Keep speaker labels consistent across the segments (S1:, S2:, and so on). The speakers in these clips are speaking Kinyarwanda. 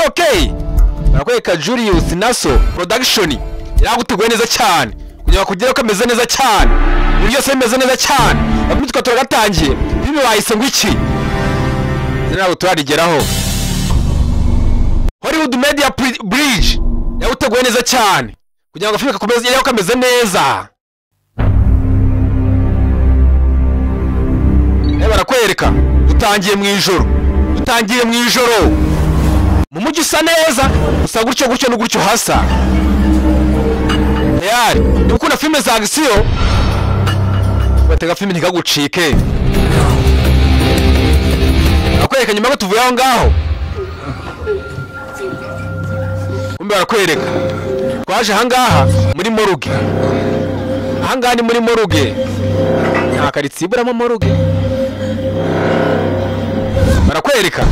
S1: Okay. Barakwereka Julius Naso Production yaraguteguye neza cyane kugira kugera ko ameze neza cyane, ibintu byose bimeze neza cyane. Amitwa turagatangiye filime bahise ngo iki ntabwo turarigeraho. Hollywood Media Bridge yaguteguye neza cyane kugira ngo filime kakomeze yako kameze neza. Barakwereka dutangiye mu ijoro, dutangiye mu ijoro mu mujyi usa neza, usa gutyo gutyo no gutyo hasa. Tayari ukunda filime za action, batega filime ntikagucike. Barakwereka nyuma ko tuvuye aho ngaho, kumbe barakwereka twaje ahangaha muri morgue. Ahangaha ni muri morgue, nta karitsiye iburamo morgue. Barakwereka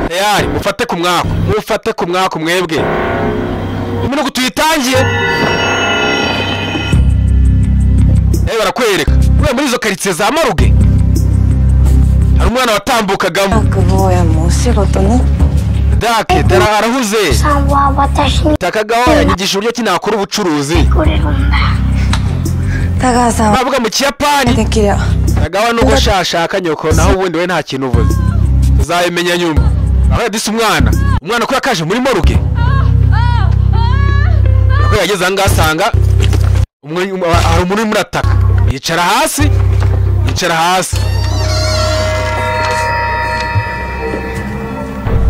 S1: tayari mufate ku mwako, mufate ku mwako mwebwe imunuko tuyitangiye. Barakwereka uriya muri izo karitsiye za morgue hari umwana watambukagamo. Dake dara arahuze. Takagawa yanyigisha uburyo ki nakora ubucuruzi. Bavuga mu Kiyapani. Tagawa nuko shashaka nyoko, naho ubundi we nta kintu uvuze. Tuzabimenya nyuma. Aho yadise umwana, umwana ko yakaje muri morgue. Ko yageze ahangaha asanga hari umuntu urimo urataka. Yicara hasi, yicara hasi.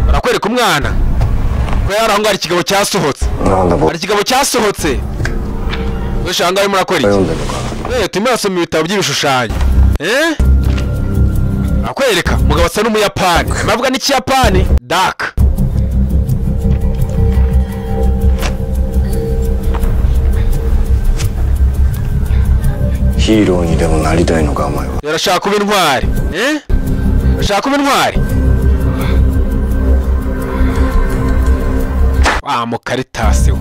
S1: Barakwereka umwana ko yari aho ngaho hari ikigabo cyasohotse. Hari ikigabo cyasohotse. Wesha ahangaha urimo urakora iki? Turimo urasoma ibitabo by'ibishushanyo. Barakwereka umugabo asa n'Umuyapani. Bavuga n'Ikiyapani dark. Yarashaka kuba intwari. Arashaka kuba intwari. Wa mukaritasi we.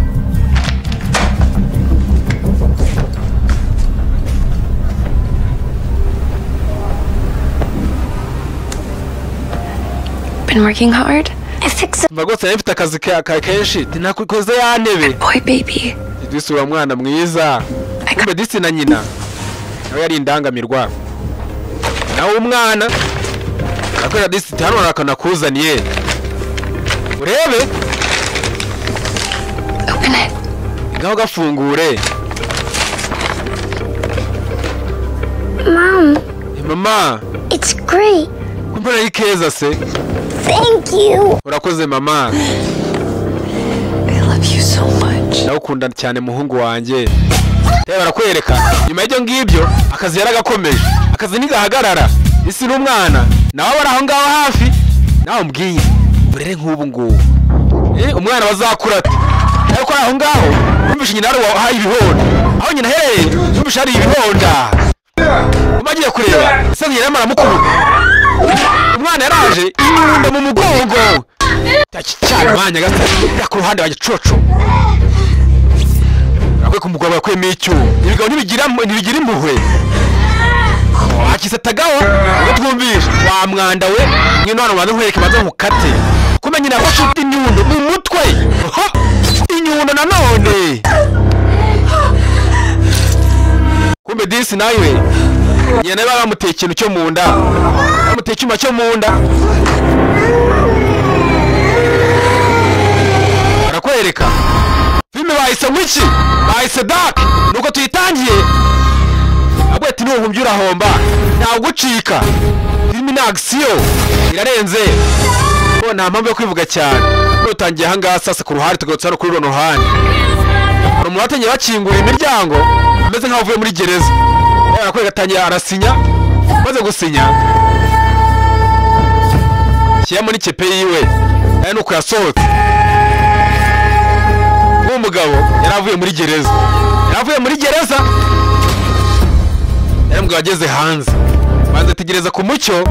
S2: Been working hard. I fix it.
S1: Rwose yari mfite akazi kenshi ntakoze ya ntebe.
S2: Boy baby.
S1: Disi ura mwana mwiza. Kumbe disi na nyina nawe yari indangamirwa. Nawe umwana akorera disi hano arakana kuzaniye. Urebe.
S2: Open it.
S1: Ngaho gafungure.
S3: Mom.
S1: Mama.
S3: It's great.
S1: Kumbe ari keza se.
S3: Thank you.
S1: Urakoze mama.
S2: I love you so much.
S1: Ndagukunda cyane muhungu wanjye. Barakwereka nyuma y'ibyo ngibyo akazi yaragakomeje, akazi ntigahagarara. Isi n'umwana nawe bari aho ngaho hafi, nawe mbwiye uburere nk'ubu ngubu umwana bazakura ati ariko aho ngaho wumvishe nyina hari ibihonda, aho nyina aherereye wumvishe hari ibihonda. Umagiye kureba se nyina aramukubita, umwana yaraje inyundo mu mugongo cyane mwanya gasa ku ruhande wa gicoco. Akwe kumugabo yakwemeye icyuma. Ibigabo ntibigira impuhwe. Akise Tagawa ngo twumvishe wa mwanda we nyine hano banze nkwereke banze nkukate. Kumbe nyina afashe inyundo mu mutwe. Inyundo nanone. Kumbe disi nawe nyina bamuteye ikintu cyo mu nda. Bamuteye icyuma cyo mu nda. Barakwereka filime bahise ngo iki? Bahise dark. Nuko tuyitangiye abwo ati nuhumbye urahomba ntagucika. Filime ni action irarenze, ko nta mpamvu yo kwivuga cyane. Nutangiye ahangaha sasa ku ruhande tugarutse hano kuri runo ruhande. Hari umuntu watangiye bakingura imiryango ameze nkaho avuye muri gereza. Barakwereka atangiye arasinya, maze gusinya shyira muri kepe yiwe nayo nuko yasohotse. Uwo mugabo yaravuye muri gereza, yaravuye muri gereza, yari umugabo ageze hanze. Banza ategereza ku mucyo,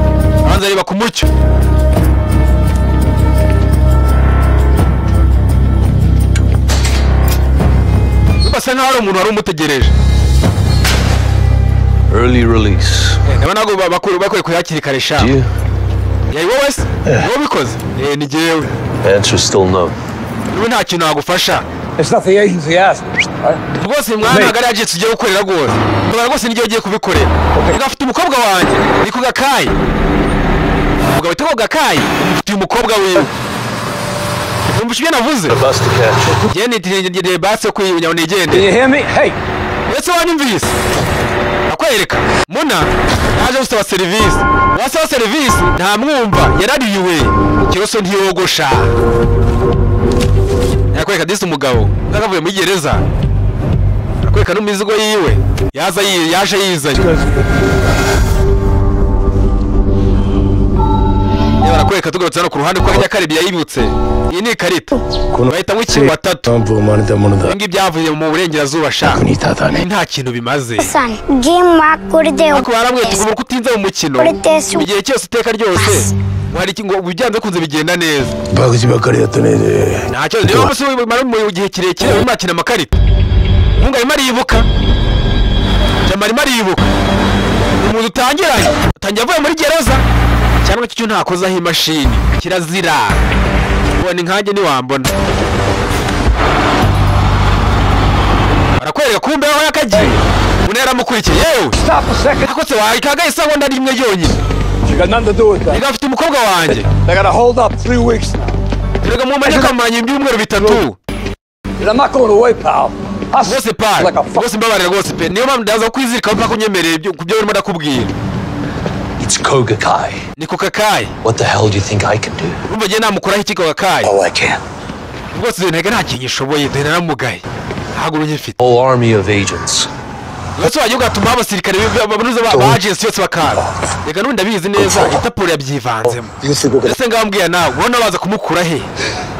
S1: banza areba ku mucyo. Basa nkaho hari umuntu wari umutegereje.
S4: Early release.
S1: Ndabona ko bakwiye kuyakiri kare sha. Yari wowe se? Wowe ubikoze? Eh, ni jyewe.
S4: Answer's still no.
S1: Niba nta kintu nagufasha.
S5: It's not the agency asked, right?
S1: Rwose mwana, ntabwo ari agent ugiye gukorera rwose. Mbona rwose niryo ugiye kubikorera. Ugafite umukobwa wanjye ni ku gakayi. Umugabo witwa Gakayi umufitiye umukobwa wiwe. Wumva ibyo navuze?
S4: A bus to catch.
S1: Njye nitegeye basi yo kwibunya ngo
S5: Can
S1: nigende.
S5: you hear me? Hey!
S1: Ese wanyumvise? Akwereka muna yaje gusaba serivisi, wasaba serivisi ntamwumva, yarariwe ikiroso, ntiyogosha. Yakwereka disi umugabo akavuye muri gereza, akwereka n'imizigo yiwe yaza yaje yizanye. Yewe, arakwereka. Tugarutse hano ku ruhande ko ajya karibye yayibutse. Iyi ni ikarita bahitamo ikintu batatu. Ibi ngibi byavuye mu burengerazuba sha. Ibi nta kintu bimaze.
S3: Son, game makurde.
S1: Ariko baramwita ugomba kutinza mu mukino igihe cyose, iteka ryose ngo hari iki, ngo byanze kunze bigenda neza. Nta kibazo. Niyo mpamvu umara mu gihe kirekire urimo urakina amakarita. Umuhungu arimo aribuka, Jama arimo aribuka umuntu utangiranye, atangiye avuye muri gereza cyangwa icyo ntakozaho imashini kirazira. Ubona inkange ntiwambona. Barakwereka kumbe aho yakagiye umuntu yaramukurikiye yewe.
S5: Stop a second.
S1: Ariko se wayikagaye isegonda rimwe ryonyine?
S5: You got nothing to do with that.
S1: Reka, afite umukobwa wanjye.
S5: They got to hold up 3 weeks now.
S1: Reka, mumenye ko amaranye ibyumweru 3.
S5: And I'm not going away, pal. I
S1: Rwose pal,
S5: like a fuck.
S1: rwose mbabarira rwose pe. Niyo mpamvu ndaza kwizirikaho mpaka unyemereye ku byo urimo ndakubwira.
S4: It's Koga Kai.
S1: Ni ku kakayi.
S4: What the hell do you think I can do?
S1: Urumva ngiye namukuraho iki kakayi?
S4: All I can.
S1: Rwose ntega nta kintu gishoboye, dore naramugaye, ntabwo unyifite.
S4: Whole army of agents.
S1: Rwose wajya ugatuma abasirikare banuze ba agency yose bakaza. Reka n'ubundi ndabizi neza Interpol yabyivanzemo. Ese ngaho mbwira nawe, ubona baza kumukura he?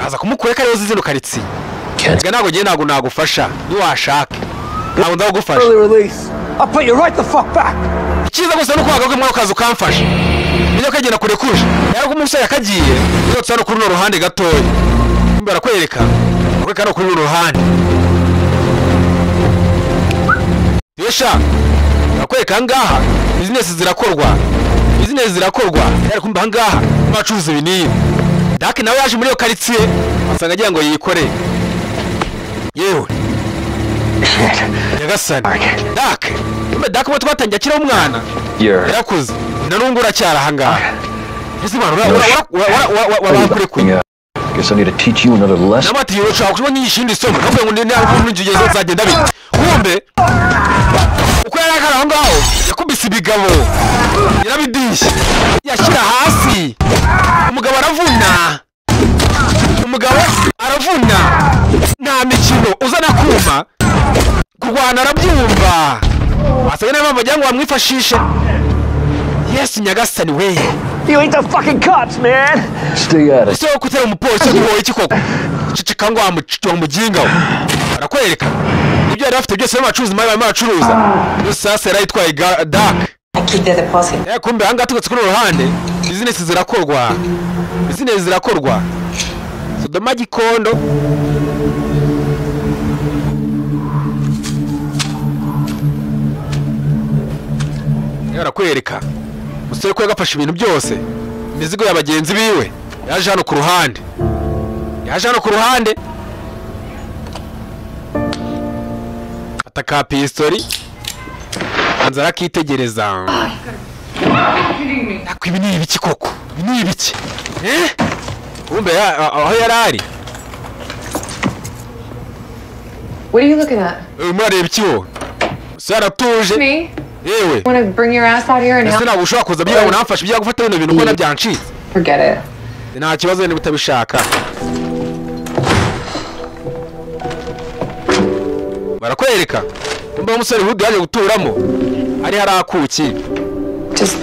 S1: Baza kumukura ko ariwe uzi zino karitsiye?
S4: Can't.
S1: Reka, ntabwo ngiye, ntabwo nagufasha. Niwashake ntabwo ndagufasha.
S5: Early release. I'll put you right the fuck back.
S1: Icyiza gusa ni uko wagaruka muri ako kazi ukamfasha, niyo kagenda kure kuje yari umusore yakagiye. Yotse hano kuri runo ruhande gatoya, barakwereka, barakwereka hano kuri runo ruhande yesha, barakwereka ahangaha bizinesi zirakorwa, bizinesi zirakorwa. Yari kumva ahangaha bacuruza ibinini. Daki nawe yaje muri iyo karitsiye asanga agira ngo yikore. Yewe nyagasani, Daki kumbe Daki uwo twatangiye akiri umwana yarakuze na n'ubu uracyari ahangaha. Ese mwana warakurekuye?
S4: Guess I need to teach you another lesson.
S1: Nawe ati ushobora kuba nyigisha irindi somo, nkavuga ngo ni nzagenda bite. Kumbe uko yari akari aho ngaho yakubise ibigabo, yarabidishye, yashyira hasi umugabo aravuna, umugabo aravuna. Nta mikino, uzana kuma kurwana arabyumva. Wasanga niyo mpamvu wagira ngo bamwifashishe. Yesu nyagasani we!
S5: You ain't the fucking cops, man.
S4: Stay out of
S1: Ese wowe kutera umupolisi guhoye iki koko? Ceceka ngo wamuginga we. Barakwereka ibyo yari afite byose n'abacuruzi imari barimo baracuruza. Sasa yari ayitwaye Dark.
S2: I keep the deposit.
S1: Eh, kumbe ahangaha tugatse kuri uru ruhande bizinesi zirakorwa, bizinesi zirakorwa. Sodoma Gikondo. Eh, barakwereka umusore ko yagafashe ibintu byose, imizigo ya bagenzi biwe. Yaje hano ku ruhande, yaje hano ku ruhande fata ka pistori anza arakitegereza. Ariko ibi ni ibiki koko? Ibi ni ibiki? Eh, kumbe aho yari ari.
S2: What are you looking at?
S1: Urimo urareba iki wowe? Umusore aratuje.
S2: Me?
S1: Yewe.
S2: Want to bring your ass out here and
S1: Ese
S2: help?
S1: ntabwo ushobora kuza byaba unamfasha ibyo gufata bino bintu ubona byancitse?
S2: Forget it.
S1: Nta kibazo niba utabishaka. Barakwereka kumbe umusore Hood yaje guturamo ari hari akuki.
S2: Just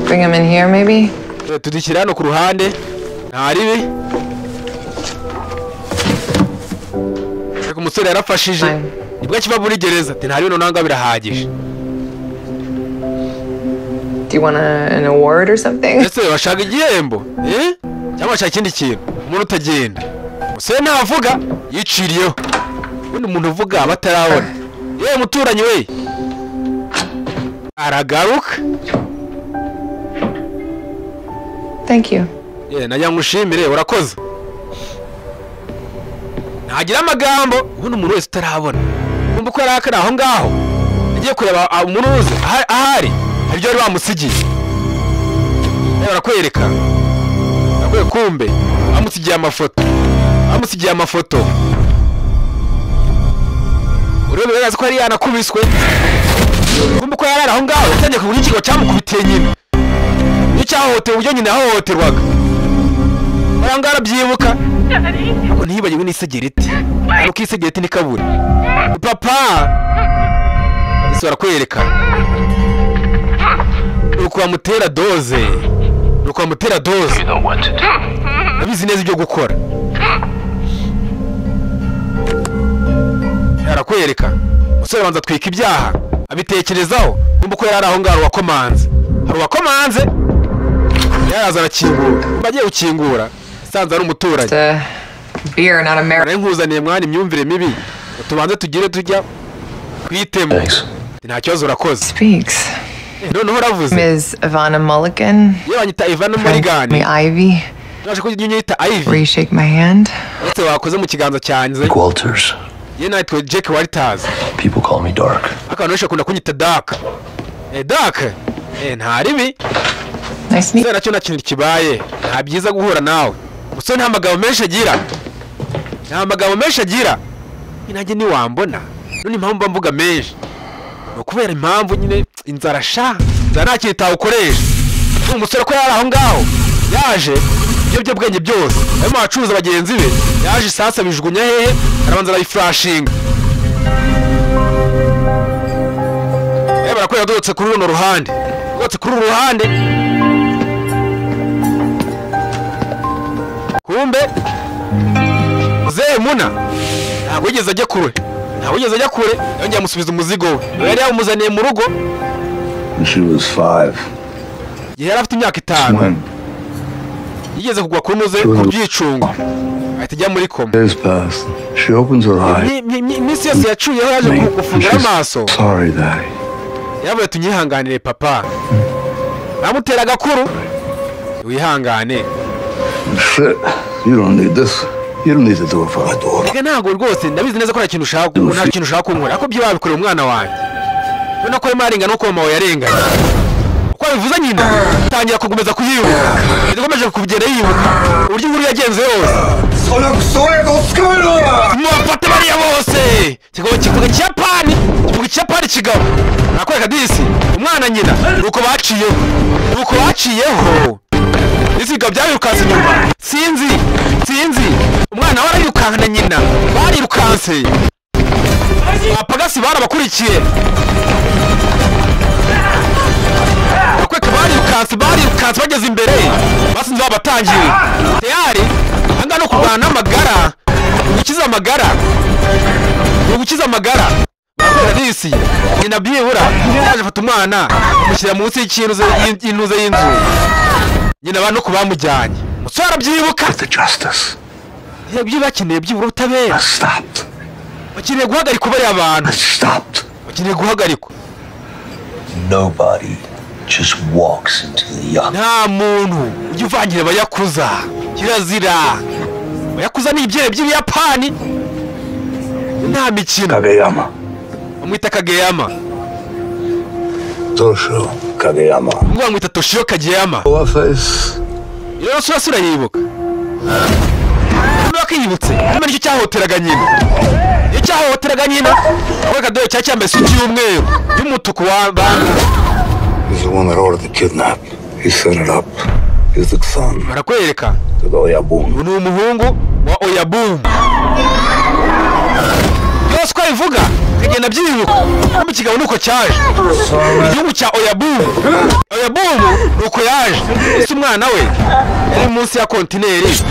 S2: bring him in here, maybe?
S1: Eh, tudushyira hano ku ruhande, nta ribi. Ariko umusore yarafashije.
S2: Fine.
S1: Nibwo akiva muri gereza ati nta bino nanga birahagije.
S2: Do you want an award or something?
S1: Ese bashaka igihembo, eh, cyangwa bashaka ikindi kintu? Umuntu utagenda, umusore ntavuga, yiciriyeho. Ubundi umuntu uvuga aba atarabona. Yewe muturanyi we, aragaruka.
S2: Thank you.
S1: Ye, najya ngushimire, urakoze. Ntagira amagambo, ubundi umuntu wese utarabona. Kumva ko yarakara aho ngaho. Agiye kureba umuruzi ahari, hari ibyo bari bamusigiye. Barakwereka. Akwiye kumbe bamusigiye amafoto. Bamusigiye amafoto. Urebe bigaragaza ko yari yanakubiswe. Kumbe ko yarara aho ngaho, yatangiye kuvuga ikigo cyamukubitiye nyina. N'icyahohotewe uburyo nyina yahohoterwaga. Baranga arabyibuka. Ariko ntiyibagiwe n'isegereti. Nuko isegereti ni kabure. Papa! Ese barakwereka. Nuko bamutera doze. Nuko bamutera doze. Abizi neza ibyo gukora. Arakwereka. Umusore abanza atwika ibyaha. Abitekerezaho. Kumbe ko yarari aho ngaho wakomanze. Hari uwakomanze. Yaraza arakingura. Kumbe agiye gukingura. Sanze ari umuturanyi.
S2: Beer, not America.
S1: Nari nkuzaniye mwana imyumvire mibi. Tubanze tugire tujya kwitema. Nta kibazo urakoze.
S2: Speaks.
S1: Noneho uravuze.
S2: Ms. Ivana Mulligan.
S1: Yewe banyita Ivana Mulligan.
S2: Me Ivy.
S1: Naje ko unyita Ivy.
S2: Will you shake my hand?
S1: Ese wakoze mu kiganza cyanjye.
S4: Walters.
S1: Ye nitwa Jack Walters.
S4: People call me Dark.
S1: Akantu benshi bakunda kunyita Dark. Dark. Nta ribi.
S2: Nice meet.
S1: Se nacyo nta kintu kibaye. Nta byiza guhura nawe. Umusore nta magambo menshi agira. Nta magambo menshi agira. Nanjye ntiwambona. None impamvu mba mvuga menshi. Ni ukubera impamvu nyine inzara sha. Inzara nta kintu itawukoresha. Umusore ko yari aho ngaho. Yaje ibiyobyabwenge byose. Arimo abacuruza bagenzi be. Yaje sasa bijugunya hehe, arabanza arayiflashinga. Barakwereka dutse kuri runo ruhande. Dutse kuri uru ruhande. Kumbe Mzee Muna ntabwo yigeze ajya kure. Ntabwo yigeze ajya kure, yongeye amusubiza umuzigo we. Yari yamuzaniye mu rugo.
S6: She was 5.
S1: Yari afite imyaka 5. Yigeze kugwa ku muze ku byicungo. Ahita ajya muri koma.
S6: Days passed. She opens her eyes.
S1: Iminsi yose yacuyeho yaje gufungura amaso.
S6: Sorry, Daddy.
S1: Yaravuye tunyihanganire papa. Bamutera agakuru. Wihangane.
S6: Shit, you don't need this. You don't need to do it for my daughter.
S1: Reka ntabwo rwose ndabizi neza ko nta kintu ushaka, nta kintu ushaka kunkora. Ariko byo babikorera umwana wanjye. Ubona ko arimo nuko mama yarenganye. Uko bivuze nyina tangira kugomeza kuyibuka. Yakomeje kugenda yibuka uburyo inkuru yagenze yose. Mwafate bariya bose. Kigo kivuga Ikiyapani, kivuga Ikiyapani kigabo. Nakwereka disi umwana nyina nuko baciyeho. Nuko baciyeho. Isiga byayirukanse inyuma. Sinzi, sinzi. Umwana we arayirukanka na nyina. Barirukanse. Abapagasi barabakurikiye. Bakweka barirukanse, barirukanse bageze imbere. Basinze babatangiye. Tayari anga no kurwana n'amagara. Gukiza amagara. Gukiza amagara. Bakweka disi. Nyina byibura yaje afata umwana amushyira munsi y'ikintu y'intuze y'inzu. Nyina abantu ko bamujyanye. Umusore arabyibuka. Ibyo bakeneye byibura ubutabera. Bakeneye guhagarikwa bariya abantu. Bakeneye guhagarikwa.
S4: Nobody just walks into the yacht.
S1: Nta muntu ujya uvangira abayakuza. Kirazira. Abayakuza ni ibyebe by'Ibiyapani. Nta mikino.
S6: Kageyama.
S1: Bamwita Kageyama.
S6: Toshio Kageyama.
S1: Ngo bamwita Toshio Kageyama. Iyo sura sura yibuka. Niba kiyibutse, niba nicyo cyahoteraga nyina. Iyo cyahoteraga nyina, we kadoye cya cyambaye isuti y'umweru, y'umutuku wa bantu.
S6: He's the one that ordered the kidnap. He set it up. He's the son.
S1: Barakwereka.
S6: To the Oyabun.
S1: Ni umuhungu wa Oyabun. Yose uko abivuga, akagenda abyibuka. Mu kigabo nuko cyaje. Igihugu cya Oyabun. Oyabun nuko yaje. Ese umwana we yari munsi ya kontineri.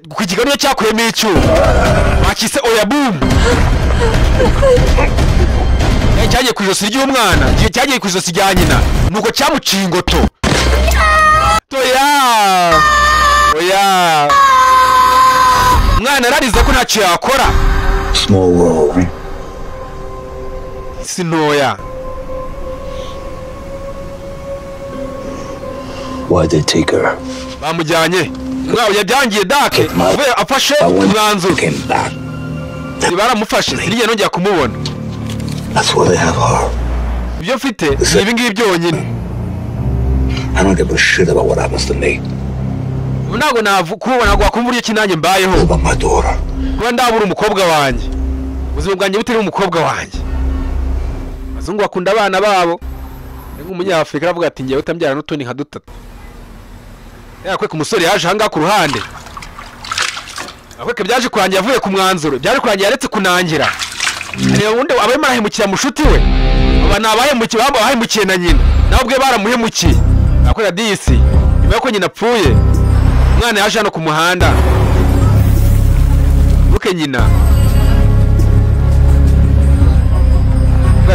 S1: Ku kigabo niyo cyakuyemo icyuma. Bakise Oyabun. Cyagiye ku ijosi ry'umwana, cyagiye ku ijosi rya nyina. Nuko cyamuciye ingoto. Oya! Oya! Umwana ararize ko ntacyo yakora.
S6: Small world.
S1: Isi ntoya.
S4: Why'd they take her?
S1: Bamujyanye mwabo yabyangiye dake uvuye afashe umwanzuro.
S6: Came back.
S1: Baramufashe sinigeze nongera kumubona.
S6: That's why they have her.
S1: Ibyo mfite ni ibi ngibi byonyine.
S6: I don't give a shit about what happens to me.
S1: Ubu ntabwo nakubona ntabwo wakumva uburyo ki nanjye mbayeho.
S6: About my daughter.
S1: Kuba ndabura umukobwa wanjye, ubuzima bwanjye butari umukobwa wanjye. Abazungu bakunda abana babo. Ni nk'umunyafurika aravuga ati ngewe utambyara n'utundi nka dutatu. Yakweka umusore yaje ahangaha ku ruhande. Akweka byaje kurangira avuye ku mwanzuro, byaje kurangira yaretse kunangira. Areba ubundi abarimo arahemukira mushuti we. Aba ni abahemukiye, bahemukiye na nyina. Nawe ubwe baramuhemukiye. Akweka disi nyuma yuko nyina apfuye, umwana yaje hano ku muhanda. Buke nyina.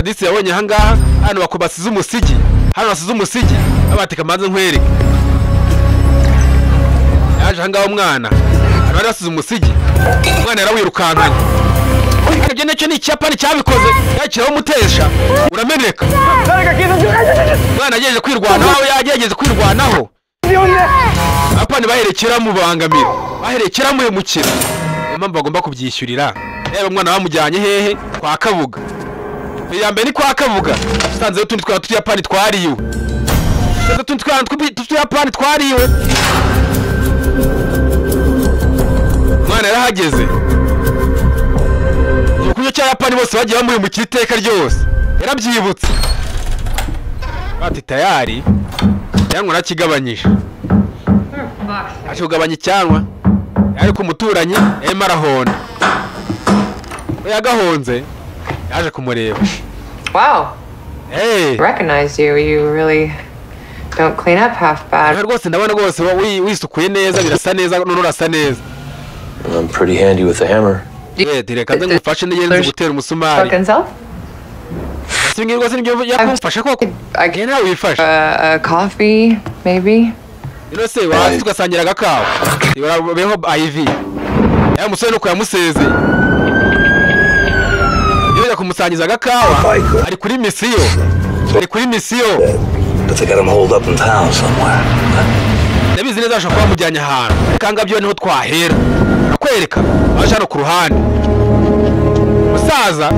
S1: Disi yabonye ahangaha hano bakubasize umusigi, hano basize umusigi, abateka manze nkwereke. Yaje ahangaha umwana, bari basize umusigi, umwana yarawirukankanye. Ibyo nacyo ni icyapani cyabikoze, yakiraho umutesha, urameneka. Umwana yagejeje kwirwanaho, yagerageze kwirwanaho. Apani baherekera mu bangamira, baherekera muhemukira. Niyo mpamvu bagomba kubyishyurira. Reba umwana bamujyanye hehe? Kwa Kabuga. Iya mbere ni kwa Kabuga. Usanzeyo utundi twana tw'utuyapani twariwe. Usanze utundi twana tw'utuyapani twariwe. Umwana yarahageze. Igihugu cy'Abayapani bose bagiye bamuhemukira iteka ryose. Yarabyibutse. Bati tayari icyanwa arakigabanyije. Aje kugabanya icyanwa. Ariko umuturanyi yarimo arahonda. We yagahonze yaje kumureba.
S2: Wow.
S1: Hey.
S2: Recognize you. You really don't clean up half bad.
S1: Rwose ndabona rwose wisukuye neza, birasa neza, none urasa neza.
S4: I'm pretty handy with the hammer.
S1: Reka nze ngufashe nigeze gutera umusumari.
S2: Fucking self?
S1: Singi rwose nibyo yakumfasha koko. Nge nawe wifashe.
S2: Coffee maybe.
S1: Ino se wazi tugasangira agakawa. Beho IV. Ya musore nuko yamusezeye. Yajya kumusangiza agakawa ari kuri misiyo. Ari kuri misiyo.
S6: But they got him holed up in town somewhere.
S1: Ndabizi neza ashobora kuba bamujyanye ahantu. Kanga byo niho twahera. Akwereka aje hano ku ruhande. Musaza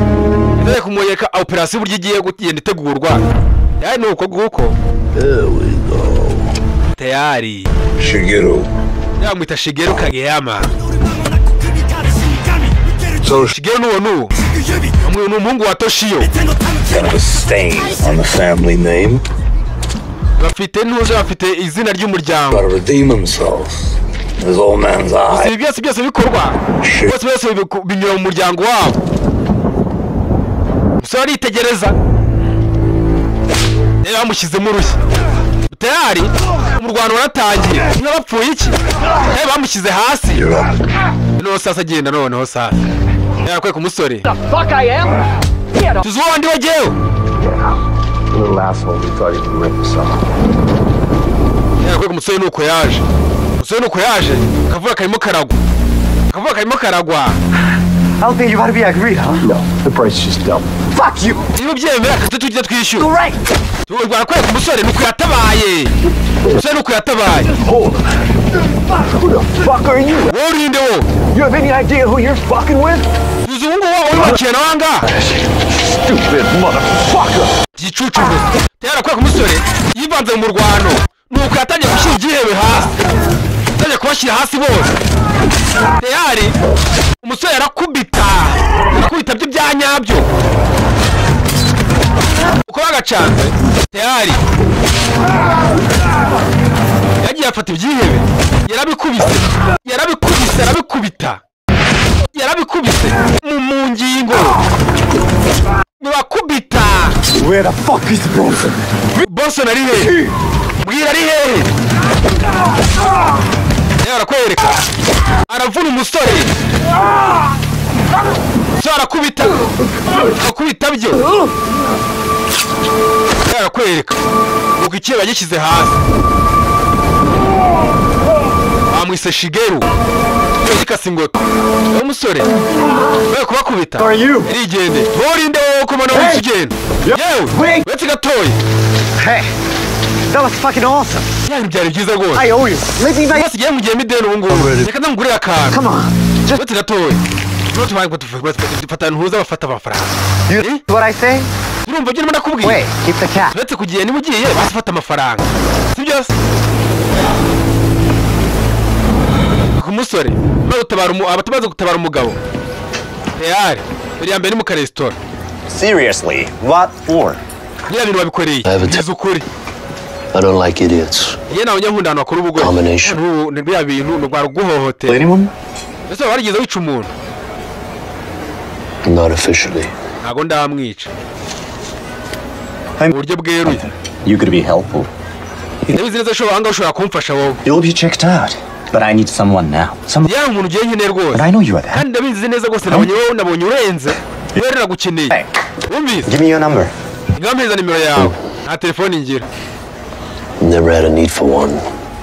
S1: yaje kumwereka operation uburyo igiye kugenda itegurwa. Yaani nuko guko.
S6: There we go.
S1: Tayari.
S6: Shigeru.
S1: Yamwita Shigeru Kageyama.
S6: So
S1: Shigeru nuwo nuwo. Amwe ni umuhungu wa Toshio.
S6: Kind of a stain on the family name.
S1: Bafite ntuze bafite izina ry'umuryango.
S6: Gotta redeem himself. His old man's eye.
S1: Ibi byose byose bikorwa. Byose byose binyura mu muryango wabo. Umusore aritegereza. Rero bamushyizemo urushyi. Tayari umurwano waratangiye. Niba bapfuye iki? Rero bamushyize hasi. Noneho sasa agenda noneho sasa. Yarakwereka umusore. Tuzi uwo ndi wagewe.
S4: Little asshole who thought he could rip us off.
S1: Yarakwereka umusore nuko yaje. Umusore nuko yaje. Akavuga karimo karagwa. Akavuga karimo karagwa.
S5: I don't think you ought to be agreed, huh?
S4: No, the price just doubled.
S5: Fuck you!
S1: Niba ubyemera tujye tujya twishyura.
S5: Right!
S1: Barakwereka umusore nuko yatabaye. Umusore nuko yatabaye.
S5: Hold on. Who the fuck are you?
S1: Wowe urinde wowe.
S5: You have any idea who you're fucking with?
S1: Uzi ubu ngubu uri wakira nawe ahangaha?
S5: Stupid motherfucker!
S1: Igicucu gusa. Yarakwereka umusore yivanze mu murwano. Nuko yatangiye gushyira ibyihebe hasi. Yatangiye kubashyira hasi bose. Tayari umusore yarakubita. Yarakubita byo bya nyabyo. Uko bagacanze tayari yagiye afata ibyihebe yarabikubise yarabikubise arabikubita yarabikubise mu ngingo bibakubita.
S5: Where the fuck is Bronson?
S1: Bronson ari hehe? Mbwira ari hehe? Arakwereka aravuna umusore. Umusore arakubita akubita byo. Arakwereka nuko ikiba yagishyize hasi. Bamwise Shigeru. Gikase ingoto. Uwo musore we kubakubita. Irigende. Urinde wowe kubona wowe ukigenda. Yewe, uretse gatoya.
S5: Hey. That was fucking awesome.
S1: Ya, byari byiza rwose.
S5: I owe you. Let me buy.
S1: Rwose igihe mugiyemo ideni ubu ngubu, reka ndamugurire akantu.
S5: Come on. Just
S1: Uretse gatoya fata ntuza bafata amafaranga.
S5: You
S1: Eh?
S5: what I say?
S1: Urumva ibyo ndimo ndakubwira?
S5: Wait, keep the cash.
S1: Uretse kugiye, niba ugiye basi fata amafaranga, si byose. Ku musore maze gutabara abatumaze gutabara umugabo teyari uriya mbere ni mu karesitora.
S5: Seriously, what for?
S1: Biriya bintu wabikoreye?
S6: I have a
S1: Byiza ukuri.
S6: I don't like idiots.
S1: Yewe, nawe nkunda ahantu bakora ubugore.
S6: Combination.
S1: Ni biriya bintu ni rwara guhohotera.
S5: Anyone?
S1: Ese waba warigeze wica umuntu?
S6: Not officially.
S1: Ntabwo ndamwica mu buryo bweruye.
S5: You could be helpful.
S1: Ndabizi neza ushobora ahangaha, ushobora kumfasha wowe.
S5: You'll be checked out. But I need someone now. Someone.
S1: Yewe, umuntu ugiye nkeneye rwose.
S5: But I know you are that.
S1: Kandi ndabizi neza rwose, nabonye wowe, nabonye urenze rero, nagukeneye.
S5: Hey.
S1: Wumvise?
S5: Give me your number.
S1: Ngaho nimero yawe. Nta telefoni ngira.
S6: Never had a need for one.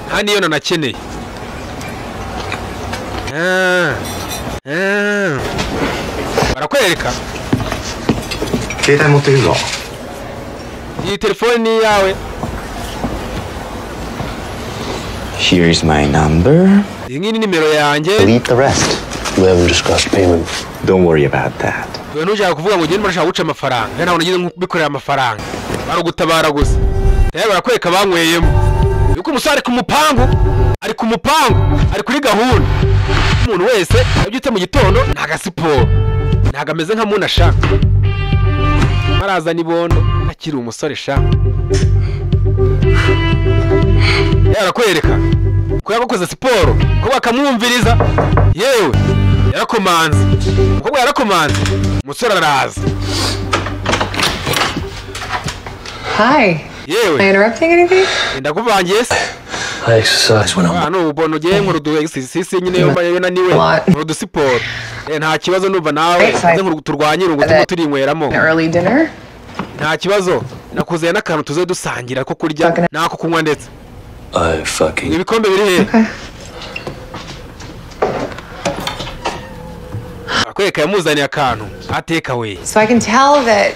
S1: Nta niyo nanakeneye. Ah. Ah. Barakwereka.
S5: 携帯持ってるぞ。
S1: Iyi telefoni ni iyawe?
S5: Here's my number.
S1: Iyi ngiyi ni nimero yanjye.
S5: Delete the rest.
S6: We haven't discussed payment.
S5: Don't worry about that.
S1: Twe ntushaka kuvuga ngo ugende urashaka guca amafaranga. Rero ntabwo nagize nkubikorera amafaranga, barugutabara gusa. Rero barakwereka banyweyemo yuko umusore ari ku mupangu, ari ku mupangu, ari kuri gahunda. Umuntu wese yabyutse mu gitondo nta gasiporo, ntabwo ameze nka muntu ashaka marazana ibondo akiri umusore sha. Yarakwereka ko yakoze siporo, ko bakamwumviriza. Yewe, yarakomanze, umukobwa yarakomanze, umusore araza.
S2: Hi.
S1: Yewe.
S2: Am I interrupting anything?
S1: Ndakuvangiye se?
S6: I exercise when I'm
S1: Hano ubona ugiye nkora udu exercise nyine, yumva yewe naniwe, nkora udusiporo. Nta kibazo, numva nawe nze nkora turwanye irungu turimo turinyweramo.
S2: An early dinner?
S1: Nta kibazo, nakuzanye n'akantu tuze dusangira ko kurya n'ako kunywa ndetse.
S6: I fucking
S1: Ibikombe biri hehe?
S2: Okay.
S1: Akwereka yamuzaniye akantu ateka we.
S2: So I can tell that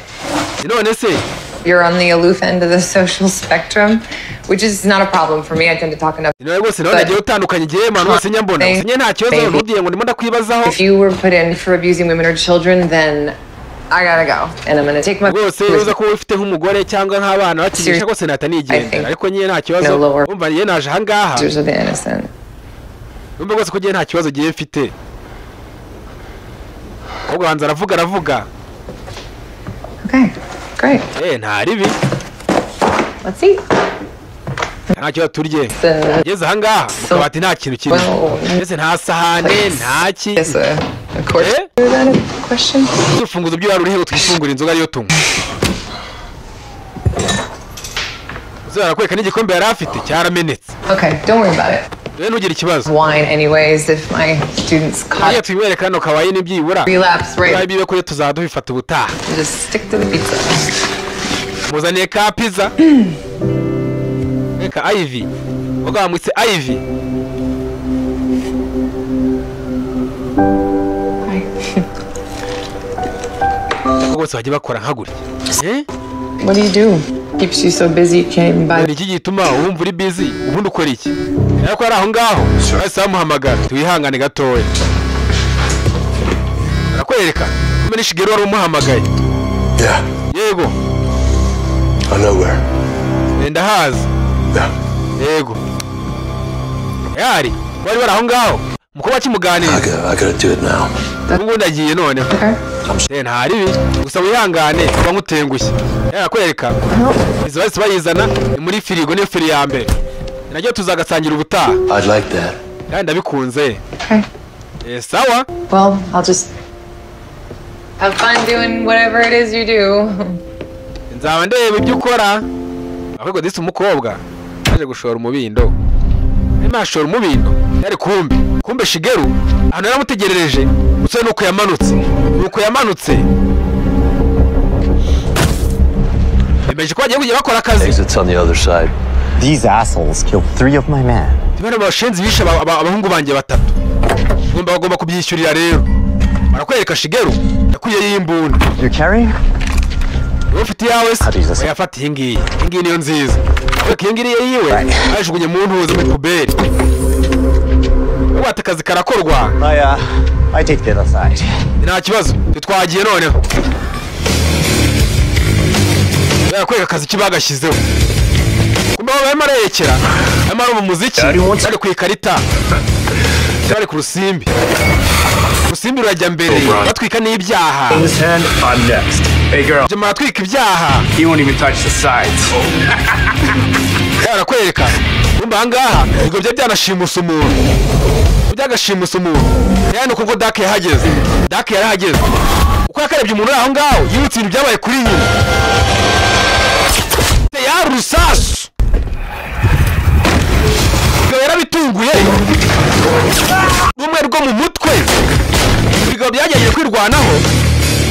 S1: None se
S2: you're on the aloof end of the social spectrum, which is not a problem for me. I tend to talk enough.
S1: Nawe rwose nawe nagiye utandukanye igihe abantu bose nyambona gusa nyine, nta kibazo, ntugire ngo ndimo ndakwibazaho.
S2: If you were put in for abusing women or children, then I gotta go. And I'm gonna take my
S1: Rwose uza kuba ufite nk'umugore cyangwa nk'abana bakinisha rwose, nahita nigendera, ariko nyine nta kibazo. Umva, njye naje ahangaha.
S2: Of the innocent.
S1: Numva rwose ko njye nta kibazo giye mfite. Ahubwo hanze aravuga, aravuga.
S2: Okay, great.
S1: Nta ribi.
S2: Let's eat.
S1: Nta kibazo, turye. Ngeze ahangaha mu kabati nta kintu kirimo, mbese nta sahane, nta ki.
S2: Is a course that a question?
S1: Urufunguzo by'uwari urihe ngo twifungure inzoga ariyo tunywa? Umusore arakwereka n'igikombe yari afite cyaramenetse.
S2: Okay, don't worry about it.
S1: Rero ntugire ikibazo.
S2: Wine anyways if my students
S1: Iyo
S2: caught
S1: twinywere kano kawaii n'ibyibura
S2: relapse right.
S1: Bibe kuri tuzaba dubifata ubutaha.
S2: Just stick to the pizza.
S1: Muzaniye ka pizza. Reka Ivy, ubwo bamwitse Ivy.
S2: Hi.
S1: Ariko bose bajya bakora nka gutya, eh?
S2: What do you do? Keeps you so busy you can't even buy
S1: Ni iki gituma wumva uri busy? Ubundi ukora iki? Ariko ari aho ngaho bahise bamuhamagara. Twihangane gatoya. Arakwereka kumbe ni Shigeru wari umuhamagaye.
S6: Yeah,
S1: Yego.
S6: I know where.
S1: Ndahazi.
S6: Yeah.
S1: Yego, yari bari aho ngaho umukobwa akimuganiriza.
S6: I gotta do it now.
S1: Ubu ngubu ndagiye noneho.
S2: Okay.
S1: Nta ribi, gusa wihangane kuba nkutengushye. Yarakwereka izo bahise bayizana, ni muri firigo, niyo firi ya mbere naryo, tuzagasangira ubutaha.
S6: I'd like that.
S1: Kandi ndabikunze.
S2: Okay.
S1: Sawa.
S2: Well, I'll just have fun doing whatever it is you do.
S1: Nzaba ndeba ibyo ukora. Ahubwo disi umukobwa yaje gushora umubindo, arimo arashora umubindo yari kumbe Shigeru ahantu yaramutegerereje. Umusore nuko yamanutse, nuko yamanutse, bemeje ko bagiye kujya bakora akazi.
S6: Exit's on the other side.
S5: These assholes killed three of my men.
S1: Bano bashenzi bishe abahungu banjye batatu, bagomba kubyishyurira. Rero barakwereka Shigeru yakuyeyo imbunda.
S5: You carrying?
S1: Wowe ufite iyawe se?
S5: Hariza se.
S1: Oya, fata iyi ngiyi, iyi ngiyi niyo nziza. Ariko iyo ngiriye yiwe ajugunye mu ntuzi muri puberi. Wata akazi karakorwa.
S5: I take the other side.
S1: Nta kibazo, twagiye noneho. Yakwereka akazi kibagashyizeho. Kumbe barimo arerekera, arimo arumva umuziki, ari ku ikarita, bari ku rusimbi. Urusimbi rurajya mbere, batwika n'ibyaha. Jya baratwika ibyaha. Barakwereka. Kumbe aha ngaha ibigo bye byanashimusa umuntu. Byagashimusa umuntu. Yani kuko Dark yahageze. Dark yarahageze. Uko yakarebye umuntu aho ngaho, yibutse ibintu byabaye kuri nyina. Ya rusasu. Yarabitunguye. Rumwe rwo mu mutwe. Ibigo byagerageje kwirwanaho.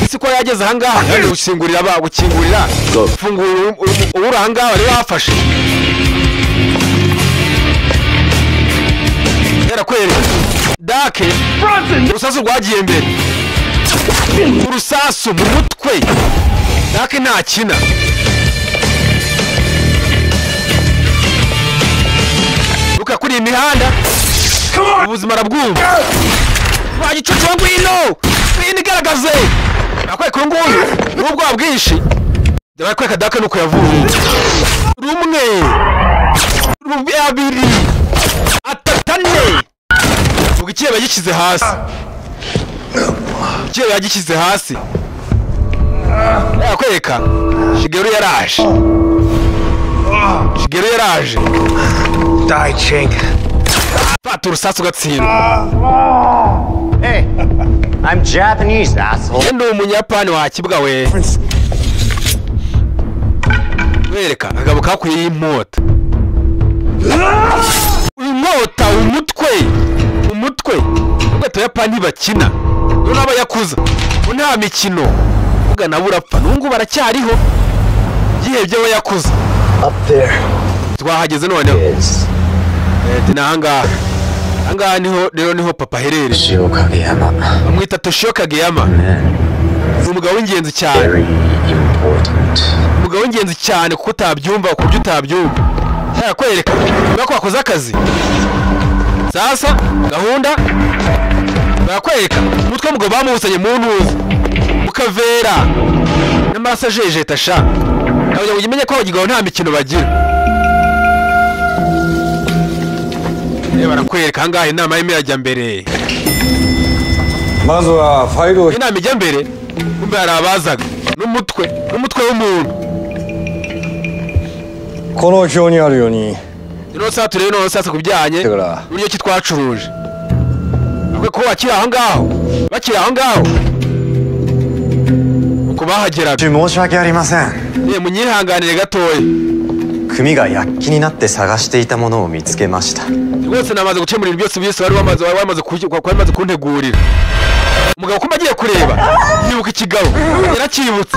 S1: Isi ko yageze aha ngaha, yaje gukingurira ba gukingurira. Fungura uri aha ngaha bari bafashe. Yarakwereka. Dark urusasu rwagiye mbere. Urusasu mu mutwe. Dark ntakina. Luka kuri imihanda. Ubuzima arabwumva. Wagicucu ngwino. Ngwino igaragaze. Nakwereka nguyu n'ubwoba bwinshi. Barakwereka Dark nuko yavuye. Rumwe. Abiri. Atatane. Ubwo ikireba gishyize hasi. Ikireba gishyize hasi. Yakwereka. Shigeru yaraje. Shigeru yaraje.
S4: Die, chink.
S1: Fata urusasu ugatsindwa.
S5: Hey, I'm Japanese, asshole.
S1: Ndi umunyapani wa kibwa we. Wereka akagabo kakuye inkota. Inkota umutwe. Umutwe. Ubwo Abayapani bakina. None abayakuza. Nta mikino. Ubwo nabo urapfa. Nungu baracyariho. Gihebye we yakuza.
S4: Up there.
S1: Twahageze noneho. Ni ahangaha. Ahangaha niho rero niho papa aherereye.
S5: Toshio Kageyama.
S1: Bamwita Toshio Kageyama. Ni umugabo w'ingenzi cyane.
S5: Very important.
S1: Umugabo w'ingenzi cyane kuko utabyumva ku buryo utabyumva. Yakwereka ko wakoze akazi. Sasa gahunda barakwereka umutwe w'umugabo bamuhusanye mu ntuzi mukavera n'amaraso ajejeta sha. Kugira ngo umenye ko abagabo nta mikino bagira. Barakwereka ahangaha inama y'imwe irajya mbere. Inama ijya mbere kumbe hari abazaga n'umutwe n'umutwe w'umuntu. Ino saa turebe noneho sasa kubijyanye uburyo ki twacuruje. Ko bakiri aho ngaho, bakiri aho ngaho uko bahageraga. Munyihanganire gatoya.
S5: 組が躍起になって探していたものを見つけました。
S1: Rwose namaze gukemura ibintu byose byose bari bamaze kuntegurira. Umugabo kumba agiye kureba yibuka ikigabo yaracyibutse.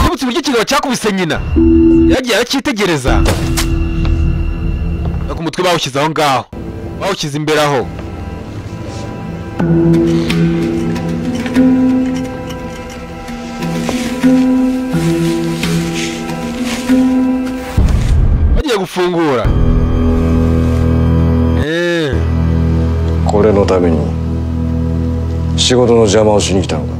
S1: Yibutse uburyo ikigabo cyakubise nyina. Yaragiye aracyitegereza. Ariko umutwe bawushyize aho ngaho. Bawushyize imbere aho. Bagiye gufungura.
S6: これのために仕事の邪魔をしに来たのか。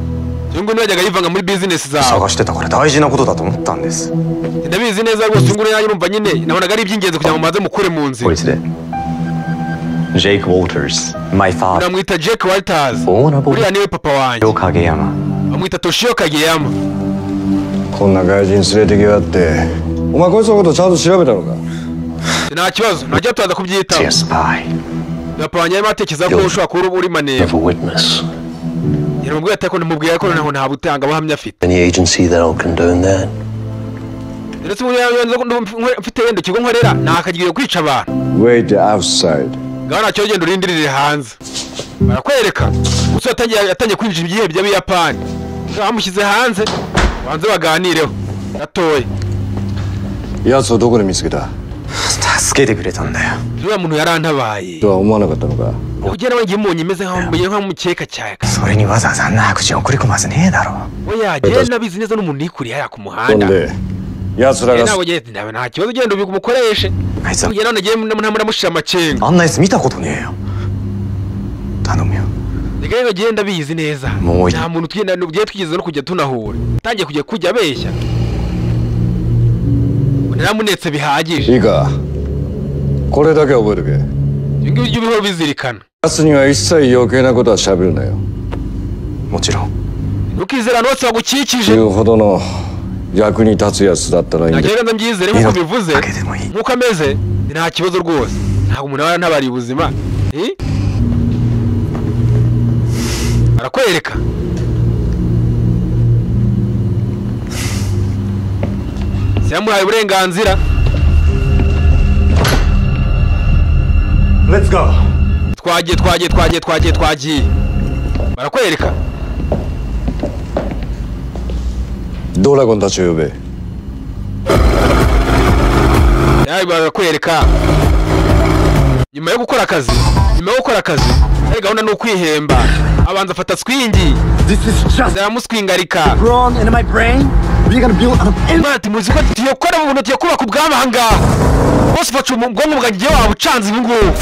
S1: Uyu nguyu yajyaga yivanga muri business zawe.
S5: 探してたから大事なことだと思ったんです。
S1: Ndabizi neza rwose uyu nguyu urumva nyine nabonaga ari iby'ingenzi kugira ngo mubanze mukure mu nzira.
S5: こいつで Jake Walters, my father.
S1: Namwita Jake Walters. Uriya niwe papa wanjye.
S5: Kageyama.
S1: Bamwita Toshio Kageyama.
S6: こんな外人連れてきやがって。お前こいつのことちゃんと調べたのか。
S1: Nta kibazo, najya tuza kubyitaho. Papa wanjye arimo atekereza ko ushobora kuba uri maneko. Yaramubwiye ati ko namubwiye ko nta butangabuhamya afite. Ndetse mfite wenda ikigo nkorera nakagiye kwica abantu.
S6: Wait outside.
S1: Ngaho ntacyo genda urindirire hanze. Barakwereka umusore yatangiye kwinjira ibihe by'Abayapani. Bamushyize hanze banze baganireho gatoya.
S6: 奴をどこで見つけた。
S5: 助けてくれたんだよ。
S1: uriya muntu yarantabaye.
S6: とは思わなかったのか。
S1: Ugera wagiye umunye imeze nk'umukeka cyane.
S5: それにわざわざあんな白人送り込まずねえだろ。
S1: Oya, jye nabizi neza n'umuntu yikuriye hariya ku muhanda.
S6: で、奴らが
S1: Ntabwo ugiye, nta kibazo, ugenda ubikoreshe.
S5: あいつは
S1: Ugenda none ngiye muramushira amakenga.
S5: あんな奴見たことねえよ頼むよ
S1: Reka rero genda bizi neza.
S5: Moya.
S1: Nta muntu tugenda n'ubwiye twigeze no kujya tunahura. Tangiye kujya abeshya. Naramunetse bihagije.
S6: いいかこれだけ覚えとけ
S1: Ibyo ngibyo ujye ubihora ubizirikana.
S6: 奴には一切余計なことは喋るなよ
S5: もちろん
S1: Ntukizere abantu bose bagukikije.
S6: 言うほどの役に立つやつだったらいいんだ
S1: Nta kibazo mbyizere nk'uko bivuze.
S5: だけでもいい
S1: Nk'uko ameze nta kibazo rwose. Ntabwo umuntu aba yarantabariye ubuzima. Eh? Arakwereka. Yamuhaye uburenganzira.
S5: Let's go.
S1: Twagiye twagiye twagiye twagiye twagiye. Barakwereka.
S6: ドラゴンたちを呼べ
S1: Yawe barakwereka. Nyuma yo gukora akazi, nyuma yo gukora akazi, ari gahunda ni ukwihemba. Abanza afata swingi.
S7: This is just
S1: Zaramuswingarika.
S7: wrong in my brain. We're gonna build an
S1: Imana ati muzi ko tugiye gukora mu bintu tugiye kubaka ubwami aha ngaha. Bose ufashe ubwonko bwanjye waba ucanze ubu ngubu.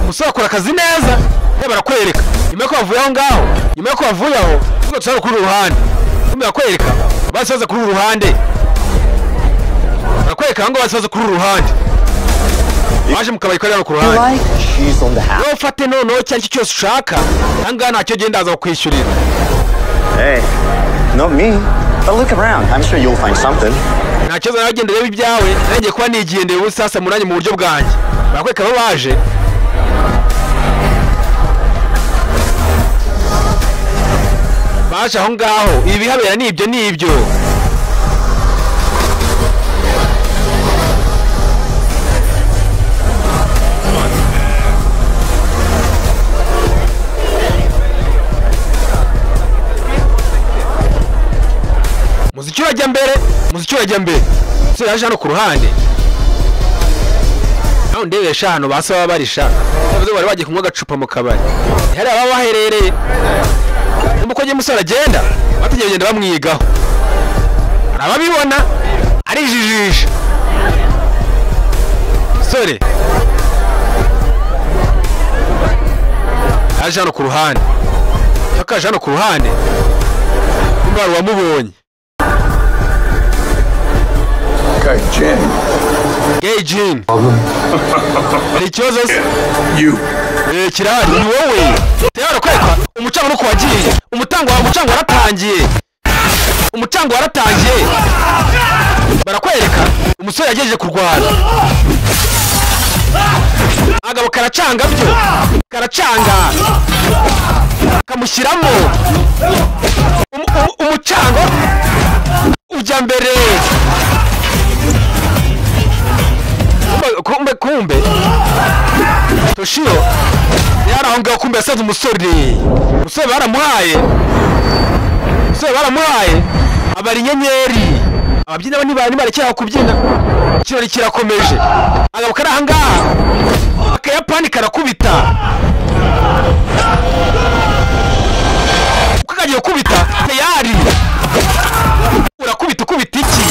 S1: Umusore akora akazi neza, yewe barakwereka. Nyuma yuko bavuye aho ngaho, nyuma yuko bavuye aho, tuba dushaka kuri uru ruhande. Kumbe barakwereka, bahise baza kuri uru ruhande. Barakwereka aho ngaho bahise baza kuri uru ruhande. Baje mu kabari kari hano ku ruhande.
S5: She's on the house.
S1: Wowe ufate noneho icyo ari cyo cyose ushaka, aha ngaha ntacyo genda ndaza kukwishyurira.
S5: Hey, not me. But look around. I'm sure you'll find something.
S1: Nta kibazo nawe genda urebe ibyawe, nanjye kuba nigendeye ubu sasa muranye mu buryo bwanjye. Barakwereka abo baje. Baje aho ngaho, ibi bihabera ni ibyo ni ibyo. Muziki urajya mbere, muziki urajya mbere. Umusore yaje hano ku ruhande. Naho ndebesha hano basa baba barisha. Bavuze bari bagiye kunywa agacupa mu kabari. Hari ababa baherereye. Uko agiye umusore agenda, bategereje kugenda bamwigaho. Hari ababibona arijijisha. Umusore yaje hano ku ruhande. Yakaje hano ku ruhande. Kumbe hari uwamubonye.
S4: Gaijin.
S1: Gaijin. Hari ikibazo se?
S4: You.
S1: Kirahari ni wowe. Tera barakwereka umucango nuko wagiye. Umutango wa umucango waratangiye. Umucango waratangiye. Barakwereka umusore yagejeje kurwana. Agabo karacanga byo. Karacanga. Kamushyiramo. Umucango ujya mbere. Kumbe kumbe Toshiro yari aho ngaho kumbe yasanze umusore. Umusore baramuhaye. Umusore baramuhaye. Abari inyenyeri. Ababyina bo ntibari barekera kubyina. Ikirori kirakomeje. Agabo kari aha ngaha. Akayapani karakubita. Uko kagiye gukubita tayari. Urakubita ukubita iki?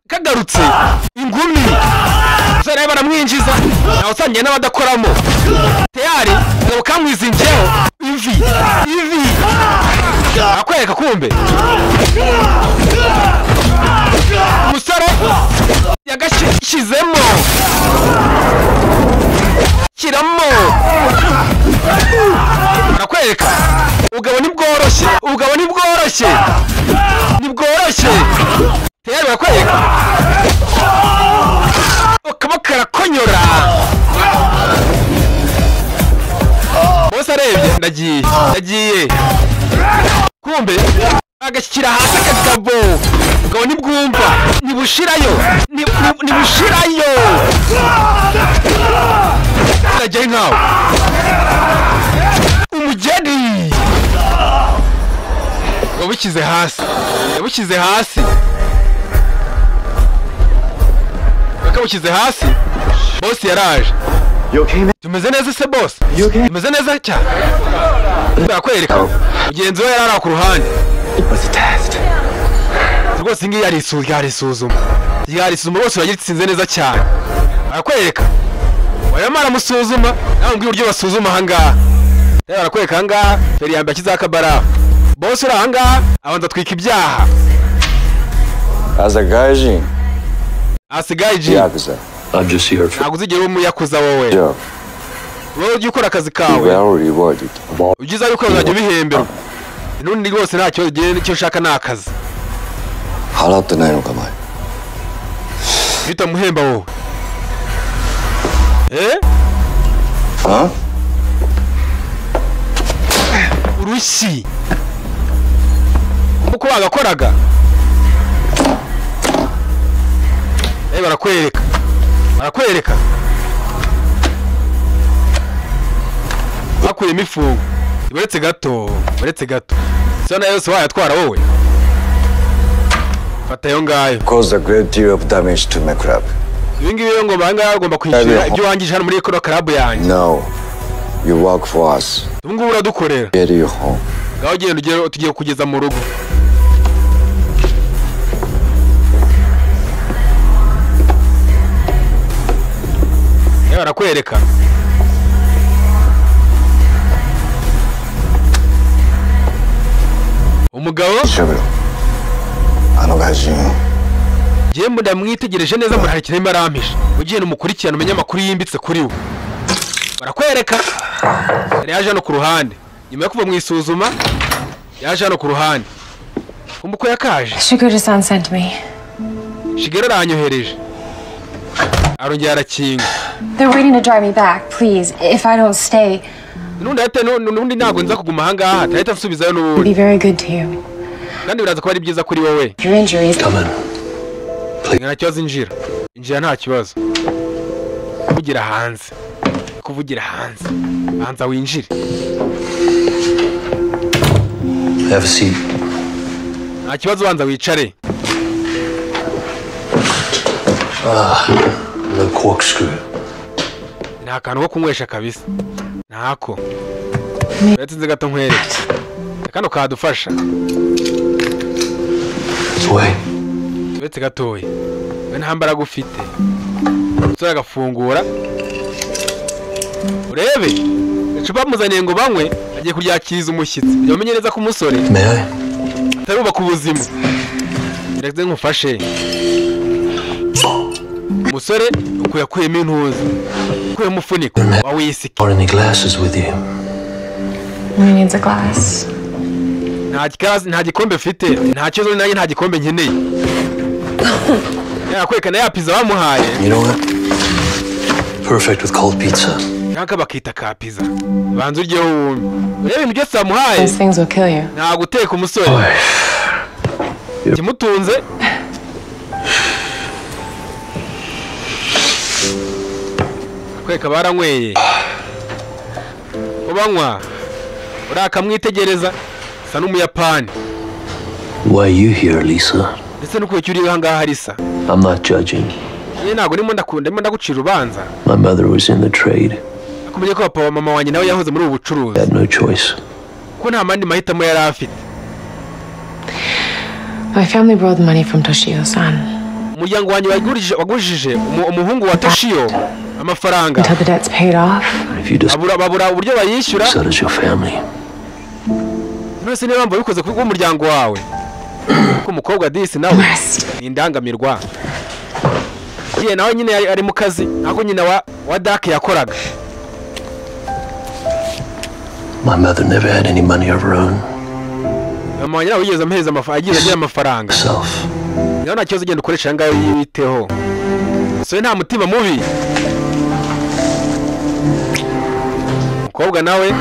S1: Kagarutse ingumi. Umusore baramwinjiza. Nawe usangiye n'abadakoramo. Tayari agabo kamwizingiyeho ivi. Ivi. Akwereka kumbe. Umusore yagashyizemo. Kiramo. Barakwereka. Ubugabo ntibworoshye. Ubugabo ntibworoshye. Ntibworoshye. Tayari barakwereka. Akaboko karakonyora. Bose arebye ndagiye. Ndagiye. Kumbe agashyira hasi akagabo. Ubugabo ntibwumva. Ntibushirayo. Ntibushirayo. Ndagiye nkawe. Umugeni. Yabushyize hasi. Yabushyize hasi. Yakabushyize hasi. Boss yaraje. Tumeze neza se boss? Tumeze neza cyane. Barakwereka. Mugenzi we yarara ku ruhande. Rwose ngiyi yarisuzuma. Yarisuzuma rwose uragitsinze neza cyane. Arakwereka. Warimo aramusuzuma, nawe mbwira uburyo basuzuma aha ngaha. Rero barakwereka aha ngaha, feri ya mbere ashyizeho akabarafu. Boss uri aha ngaha, abanza atwika ibyaha.
S6: As a gaijin,
S1: Asigaye G.
S6: yakuza.
S8: I'm just here for
S1: Ntabwo uzigera uba umuyakuza wowe.
S6: Job.
S1: Wowe ujya ukora akazi kawe.
S6: Well rewarded.
S1: Ubyiza yuko uzajya ubihemberwa. N'undi rwose nta kibazo, njyewe icyo nshaka ni akazi.
S6: 払ってないのか前。
S1: Bitamuhemba wowe. Eh?
S6: あ
S1: Urushyi. Uko bagakoraga. Eh, barakwereka. Barakwereka. Bakuyemo ifungo. Uretse gato, uretse gato. Sona yose wayatwara wowe. Fata ayo ngayo.
S6: Caused a great deal of damage to my club.
S1: Ibi ngibi rero ngomba ahangaha ugomba kwishyura ibyo wangije hano muri kano club yanjye.
S6: No. You work for us.
S1: Ubu ngubu uradukorera.
S6: Get you home.
S1: Ngaho genda ugere tugiye kugeza mu rugo. Yewe barakwereka. Umugabo
S6: 調べろ。あの外人。
S1: Njyewe ndamwitegereje neza mbona hari ikintu arimo arampisha. Ugenda umukurikirana umenye amakuru yimbitse kuri we. Barakwereka. Yari yaje hano ku ruhande. Nyuma yo kuva mu isuzuma, yaje hano ku ruhande. Kumva uko yakaje.
S2: Shigura-san sent me.
S1: Shigeru aranyohereje. Arongera arakinga.
S2: They're waiting to drive me back. Please, if I don't stay,
S1: N'ubundi ahita n'ubundi ntabwo nza kuguma aha ngaha, ahita ansubizayo
S2: it'll
S1: n'ubundi.
S2: be very good to you.
S1: Kandi biraza kuba ari byiza kuri wowe.
S2: Your injuries.
S8: Come in.
S1: Nta kibazo injira. Injira nta kibazo. Kuvugira hanze. Kuvugira hanze. Banza winjire.
S8: Have a seat.
S1: Nta kibazo banza wicare.
S8: No corkscrew.
S1: Nta kantu ko kunywesha kabisa. Ntako. Uretse nze gato nkwereke. Kano kadufasha.
S8: Wait.
S1: Uretse gatoya. We nta mbaraga ufite. Umusore agafungura. Urebe. Icupa bamuzaniye ngo banywe, agiye kuryakiriza umushyitsi. Kugira umenye neza ko umusore
S8: May I?
S1: atarubaka ubuzima. Reka nkufashe. Umusore uko yakuyemo intuza. Ukuyemo umufuniko wa whisky.
S8: Brought any glasses with you?
S2: Who needs a glass?
S1: Nta gikazi, nta gikombe mfite. Nta kibazo nanjye nta gikombe nkeneye. Yakwerekana ya pizza bamuhaye.
S8: You know what? Perfect with cold pizza.
S1: Cyangwa bakita ka pizza. Banza uryeho wumve. Urebe ibintu byose bamuhaye.
S2: Those things will kill you.
S1: Nta guteka umusore. Ikimutunze kwereka baranyweye. Ko banywa urakamwitegereza asa n'umuyapani.
S8: Why are you here, Lisa?
S1: Ndetse nuko icyo uri aha ngaha Lisa.
S8: I'm not judging.
S1: Njye ntabwo ndimo ndakunda, ndimo ndagucira urubanza.
S8: My mother was in the trade.
S1: Akumenye ko papa wa mama wanjye nawe yahoze muri ubu bucuruzi.
S8: Had no choice.
S1: Ko nta mandi mahitamo yari afite.
S2: My family borrowed money from Toshio-san.
S1: Umuryango wanjye wagurishije umuhungu wa Toshio amafaranga.
S2: Until the debt's paid off.
S8: If you just
S1: Babura uburyo bayishyura.
S8: so does your family.
S1: None niba mpamvu bikoze ku muryango wawe. Ko umukobwa disi nawe ni indangamirwa. Ye nawe nyine ari mu kazi nako nyina wa Dark yakoraga.
S8: My mother never had any money of her own.
S1: Mama wanjye nawe yigeze ampereza amafaranga, agira amafaranga.
S8: Self.
S1: Nawe nta kibazo ugenda ukoresha aya ngayo yibiteho. So nta mutima mubi. Umukobwa nawe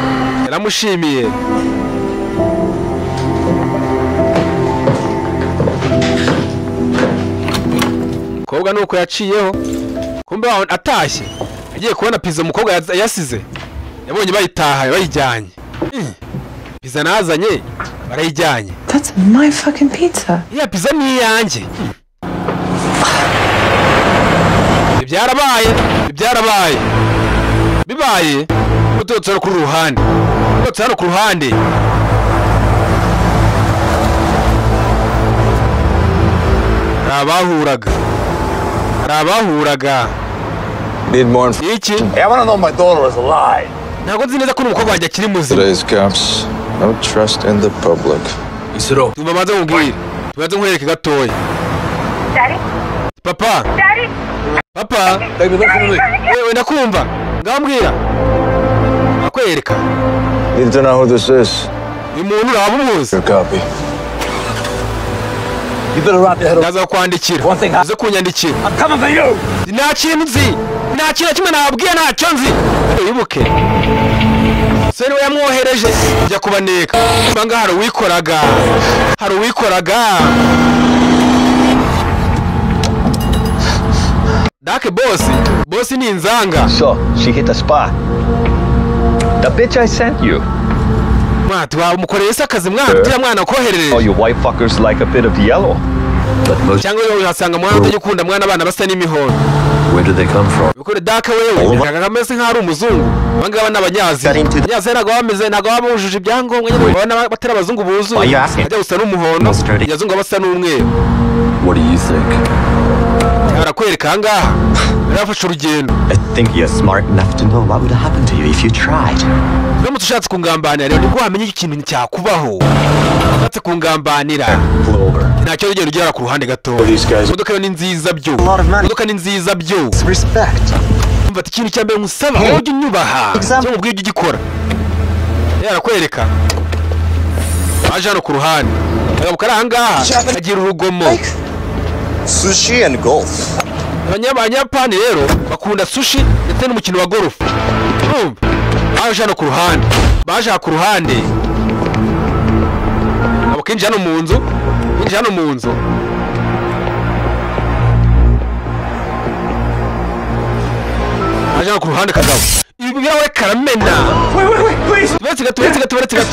S1: yaramushimiye. Umukobwa nuko yaciyeho. Kumbe atashye agiye kubona pizza umukobwa yasize. Yabonye bayitahaye bayijyanye. Pizza nazanye barayijyanye.
S2: That's my fucking pizza.
S1: Iya pizza ni iyanjye. Ibyarabaye, ibyarabaye. Bibaye utotse ku ruhande. Utotse hano ku ruhande. Hari abahuraga, hari abahuraga.
S6: Need more
S1: Iki?
S7: Hey, I want to know my daughter is alive.
S1: Ntabwo nzi neza ko n'umukobwa wanjye akiri muzima.
S6: Today's cops. No trust in the public.
S8: Isiro.
S1: Tumva banze nkubwire, tubanze nkwereke gatoya.
S3: Daddy?
S1: Papa.
S3: Daddy?
S1: Papa.
S8: Baby, listen to me.
S1: Wewe ndakumva, ngambwira akwereka.
S6: Need to know who this is.
S1: Uyu muntu uraba umuzi.
S6: Your copy.
S7: You better wrap your head up.
S1: Ndaza kwandikira.
S7: One thing
S1: Uze kunyandikira.
S7: I'm coming for you.
S1: Nta kintu nzi, nta kintu na kimwe nababwiye, ntacyo nzi. Wibuke se niwe yamwohereje kujya kubaneka. Banga hari uwikoraga, hari uwikoraga. Dake boss, boss ni inzanga.
S9: So, she hit the spot. The bitch I sent you.
S1: Mwana wamukoreye se akazi mwana, turiya mwana koherereje.
S9: Oh, you white fuckers like a bit of yellow. But most
S1: Cyangwa iyo uhasanga mwana utajya ukunda mwana abana basa n'imihondo.
S8: Where do they come from?
S1: Bikore dake wewe kameze nk'aho ari umuzungu. Abangaba ni abanyazi. Abanyazi ntabwo bameze, ntabwo baba bujuje ibyangombwa nyine, babona batari abazungu buzuye. Ajya gusa n'umuhondo, abazungu basa n'umweru.
S8: What do you think?
S1: Barakwereka aha ngaha. Yarafashe urugendo.
S5: I think you're smart enough to know what would happen to you if you tried.
S1: Uramutse ushatse kungambanira rero nibwo wamenya ikintu cyakubaho. Ushatse kungambanira ntacyo ugenda ugera ku ruhande gato. Imodoka yo ni nziza byo. Imodoka ni nziza byo.
S5: Respect.
S1: Umva ati ikintu cya mbere nkusaba wowe ujye unyubaha cyangwa ubwire ujye ugikora. Yarakwereka. Aje hano ku ruhande. Akagabo kari aha ngaha agira urugomo.
S5: Sushi and golf.
S1: Abanyapani rero bakunda sushi ndetse n'umukino wa golf. Urumva? Baje hano ku ruhande. Baje aha ku ruhande. Abo kinjira hano mu nzu, kinjira hano mu nzu. Baje hano ku ruhande kagabo. Ibi birawe karamena.
S7: Wait, wait, wait, please.
S1: Uretse gato, uretse gato, uretse gato.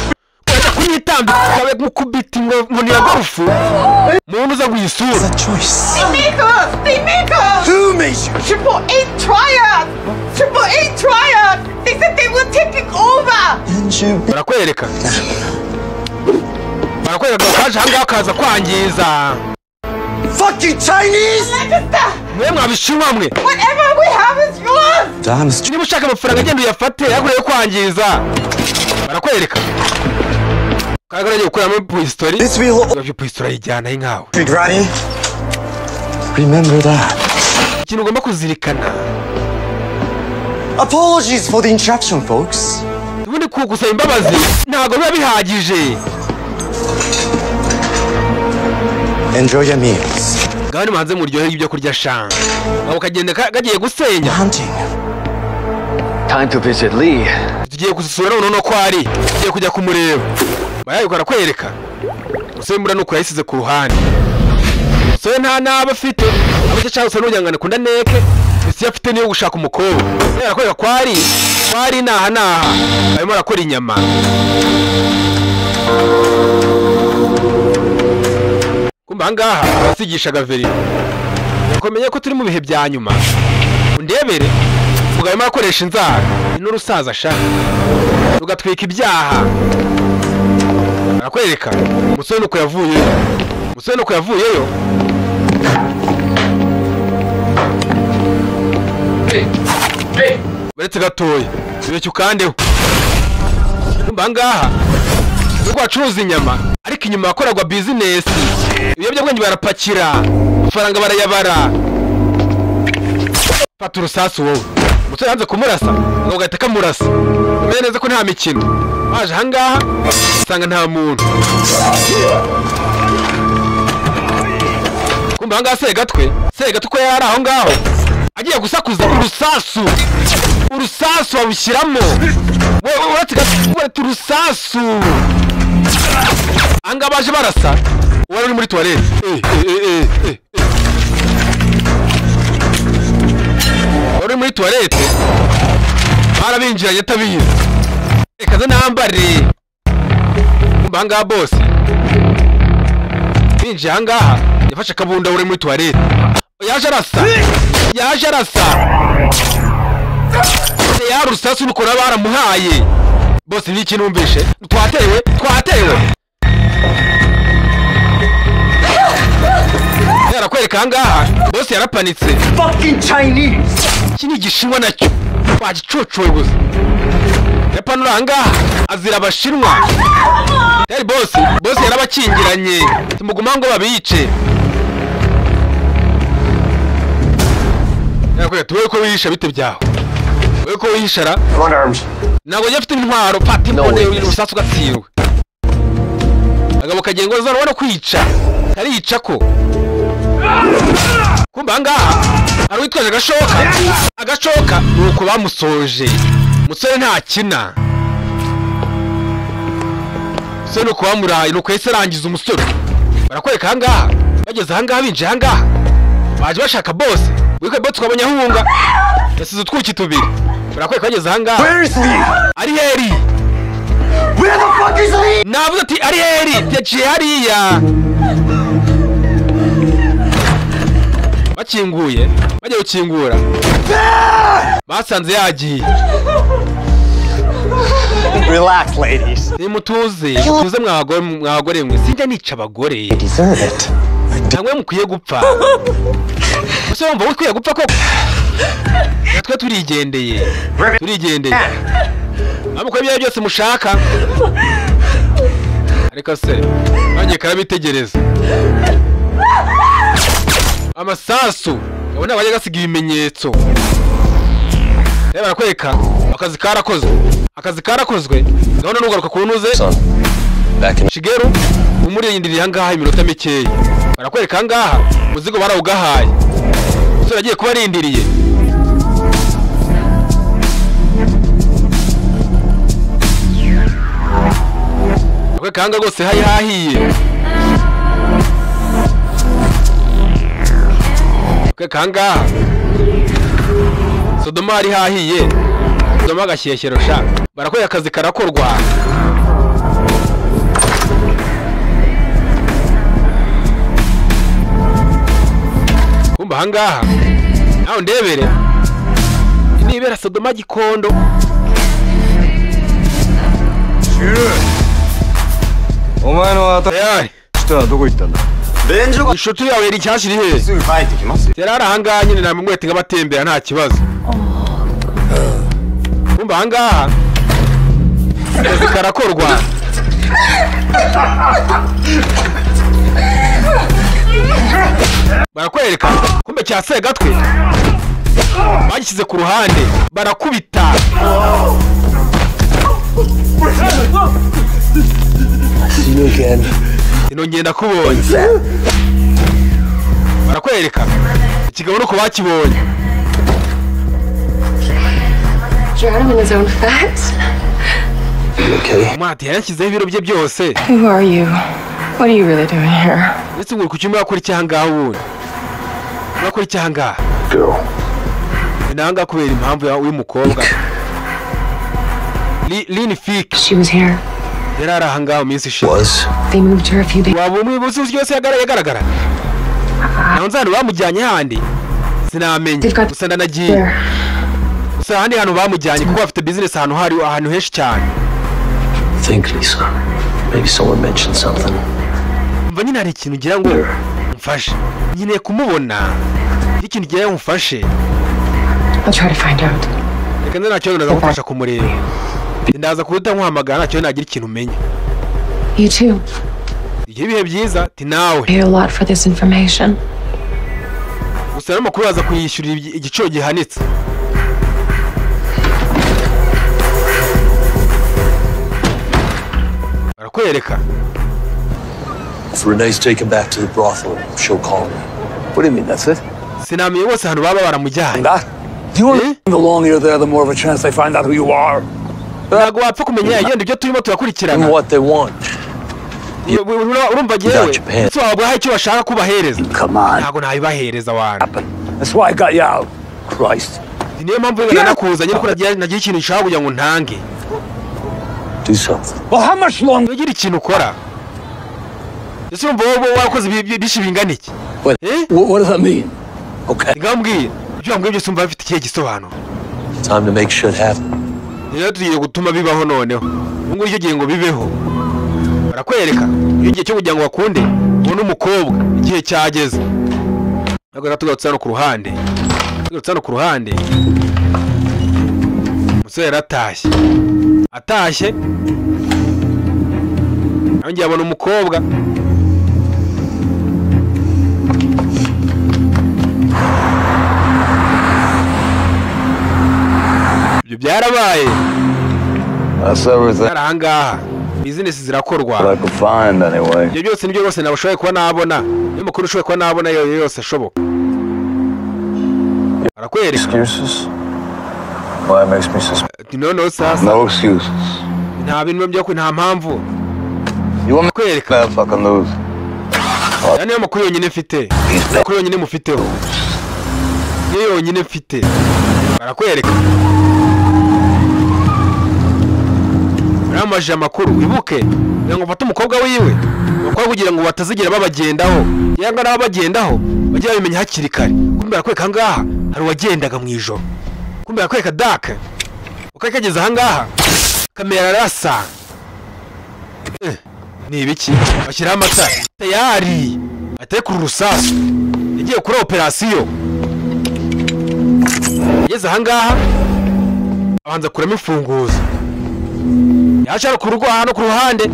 S1: Uretse kunyitambika kabe mukubita inkoni ya golf. Muntu uza kuyisura.
S5: Choice.
S10: They make us! They make us!
S5: Who made you?
S10: 888 Triad! 888 Triad! They said they were taking over!
S5: And you
S1: Barakwereka. Barakwereka kaje aha ngaha kaza kwangiza.
S5: Fuck you, Chinese!
S10: Lancaster!
S1: Mwe mwabishinwa mwe.
S10: Whatever we have is yours!
S5: Damn
S1: Niba ushaka amafaranga agenda uyafate ariko yo kwangiza. Barakwereka. Kagara agiye gukuramo pistori.
S5: This will
S1: Ibyo pistori ayijyana inkawe.
S5: Granny. Remember that.
S1: Ikintu ugomba kuzirikana.
S5: Apologies for the interruption, folks.
S1: Ubundi kugusaba imbabazi ntabwo biba bihagije.
S5: Enjoy your meals.
S1: Ngaho nimuhanze muryoherwe ibyo kurya sha. Aho kagenda kagiye gusenya.
S5: Hunting.
S9: Time to visit Lee.
S1: Tugiye gusura none no ko ari. Tugiye kujya kumureba. Bayaye barakwereka. Umusore mbura nuko yayisize ku ruhande. Umusore nta naba afite. Abace cyangwa se n'ujyangana kunda neke. Isi afite niyo gushaka umukobwa. Barakwereka ko ari. Ko ari naha naha. Barimo barakora inyama. Kumba ahangaha basigishaga veri. Yakomenye ko turi mu bihe bya nyuma. Undebere umugabo arimo akoresha inzara. Ni n'urusaza sha. Rugatwika ibyaha. Barakwereka umusore nuko yavuyeyo. Umusore nuko yavuyeyo. Baretse gatoya. Ibyo ukandeho. Kumba ahangaha nuko bacuruza inyama ariko inyuma hakorerwa business. Ibiyobyabwenge barapakira, amafaranga barayabara. Fata urusasu wowe. Umusore yanze kumurasa, ngo gahita kamurasa. Umenye neza ko nta mikino. Baje aha ngaha usanga nta muntu. Kumba aha ngaha Segatwe, Segatwe ko yari aho ngaho agiye gusakuza urusasu. Urusasu babushyiramo. Wewe uretse gato urusasu. Aha ngaha baje barasa. Wari uri muri toilette. Wari muri toilette. Barabinjiranye atabizi. Reka ze nambare. Kumba aha ngaha boss. Binjiye aha ngaha yafashe akabunda uri muri toilette. Yaje arasa. Yaje arasa. Ya rusasu nuko baramuhaye. Boss ni iki numvishe? Twatewe, twatewe. Yarakwereka Barakwereka ahangaha boss yarapanitse.
S9: Fucking Chinese.
S1: Iki ni igishinwa nacyo wagicocoye gusa. Yapanura ahangaha azira abashinwa. Yari boss, boss yarabakingiranye tumuguma ngo babice. Yakwereka tuwe ko wihisha bite byaho. Wewe ko wihishara? Ntabwo njye mfite intwaro, fata imbone urusasu ugatsindwa. Agabo kagengo azana kwica. Karica ko. Kumba ahangaha hari witwaje agashoka. Agashoka nuko bamusoje. Musore ntakina. Musore nuko bamuraye nuko yahise arangiza umusore. Barakwereka ahangaha. Bageze ahangaha binjiye ahangaha. Baje bashaka boss. Wiko boss twabonye ahunga. Yasize utwuki tubiri. Barakwereka bageze ahangaha.
S7: Where is Lee?
S1: Ari heri.
S7: Where the fuck is Lee?
S1: Navuze ati ari heri. Yaciye hariya. Bakinguye, bajya gukingura. Basanze yagiye.
S5: Relax, ladies.
S1: Nimutuze, mutuze mwagore mwe. Sinjya nica abagore.
S5: Deserve it.
S1: Ntabwo mukwiye gupfa. Ese wumva ukwiye gupfa koko? Natwe turigendeye. Turigendeye. Amukwe ibyo byose mushaka. Ariko se, nanjye karabitegereza. Amasasu abona bajya gasiga ibimenyetso. Reba barakwereka akazi karakozwe. Akazi karakozwe. Gahunda nugaruka kunuze. Shigeru umurindiriye ahangaha iminota mikeya. Barakwereka ahangaha umuzigo barawugahaye. Umusore agiye kubarindiriye. Barakwereka ahangaha rwose hari hahiye. Barakwereka ahangaha Sodoma hari hahiye. Sodoma agashyeshyero sha. Barakwereka akazi karakorwa. Kumba ahangaha nawe ndebere nibera Sodoma Gikondo. Inshuti yawe yari nshyashya iri hehe? Yari ari ahangaha nyine namumwete nk'abatembera nta kibazo. Kumba ahangaha akazi karakorwa. Barakwereka kumbe cya Segatwe bagishyize ku ruhande barakubita. Ino ngenda kubonye. Barakwereka ikigabo nuko bakibonye.
S2: Drown him in his own fat.
S1: Umwati yarashyizeho ibiro bye byose.
S2: Who are you? What are you really doing here?
S1: Ndetse ngo kuki mwakora iki ahangaha ubundi? Mwakora iki ahangaha?
S6: Girl.
S1: Nanga kubera impamvu y'uyu mukobwa. Lin Fik.
S2: She was here.
S1: Yari ari ahangaha mu minsi ishize.
S2: They moved her a few days.
S1: Waba umuyobozi yose yagaragara. Naho nzana bamujyanye handi. Sinamenye. Gusa ndanagiye. Gusa ahandi hantu bamujyanye kuko bafite business ahantu hari ahantu henshi cyane.
S8: Think, Lisa. Maybe someone mentioned something.
S1: Mva nyine hari ikintu ngira ngo umfashe. Nkeneye kumubona. Ikintu ngira ngo umfashe.
S2: I'll try to find out.
S1: Reka nze ntacyo ndagufasha kumureba. Ndaza kuruta nkuhamagara ntacyo nagira ikintu umenya.
S2: You too.
S1: Igihe ibihe byiza ti nawe.
S2: Pay a lot for this information.
S1: Gusa rero amakuru aza kuyishyurira igiciro gihanitse. Barakwereka.
S8: If Renee's taken back to the brothel, she'll call me.
S9: What do you mean, that's it?
S1: Sinamenye bose ahantu baba baramujyanye.
S7: Do you want the longer you're there, the more of a chance they find out who you are.
S1: Ntabwo wapfa kumenya yenda ibyo turimo turakurikirana.
S8: What they want.
S1: Urumva jewe ese wabwa icyo bashaka kubahereza.
S7: Come on.
S1: Ntabwo nabibahereza wana.
S7: That's why I got you out. Christ.
S1: Niyo mpamvu rero nakuzanye ariko nagira ikintu nshaka kugira ngo ntange.
S8: Do something.
S7: Well, how much longer?
S1: Ugira ikintu ukora. Ese urumva wowe wakoze byinshi bingana iki?
S7: What does that mean?
S8: Okay.
S1: Ngambwiye ibyo wambwiye byose umva bifite ikihe gisobanuro?
S8: Time to make shit happen.
S1: Rero tugiye gutuma bibaho noneho. Ubu ngubu icyo gihe ngo bibeho. Barakwereka iyo igihe cyo kugira ngo bakunde ubone umukobwa igihe cyageze. Ntabwo tugarutse hano ku ruhande, tugarutse hano ku ruhande, umusore yaratashye. Atashye yongeye abona umukobwa. Ibyo byarabaye.
S6: That's everything
S1: Ari ahangaha, bizinesi zirakorwa.
S6: I could find anyway.
S1: Ibyo byose nibyo rwose nabashoboye kuba nabona, niyo makuru ushoboye kuba nabona yo yose ashoboka, arakwereka.
S6: Excuses? Well, that makes me suspicious.
S1: Ati noneho sasa.
S6: No excuses.
S1: Nta bintu byo, nta mpamvu.
S6: You want me
S1: Kwereka.
S6: to fucking lose?
S1: Aya niyo makuru yonyine mfite, amakuru yonyine mufiteho, niyo yonyine mfite. Barakwereka, baramajije amakuru. Wibuke kugira ngo ufate umukobwa wiwe, umukobwa, kugira ngo batazigera babagendaho cyangwa n'ababagendaho bajye babimenya hakiri kare. Kumbe barakwereka ahangaha hari uwagendaga mu ijoro. Kumbe barakwereka daka uko kageze ahangaha, kamera arasa. Ni ibiki? Bashyiraho amatara tayari atekura urusasu, yagiye kuri operasiyo. Ageze ahangaha abanza kuramo imfunguzo, yaje hano ku rugo. Hano ku ruhande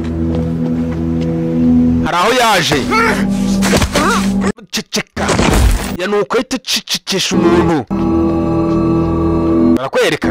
S1: hari aho yaje. Ceceka ya, nuko ahita acecekesha umuntu. Barakwereka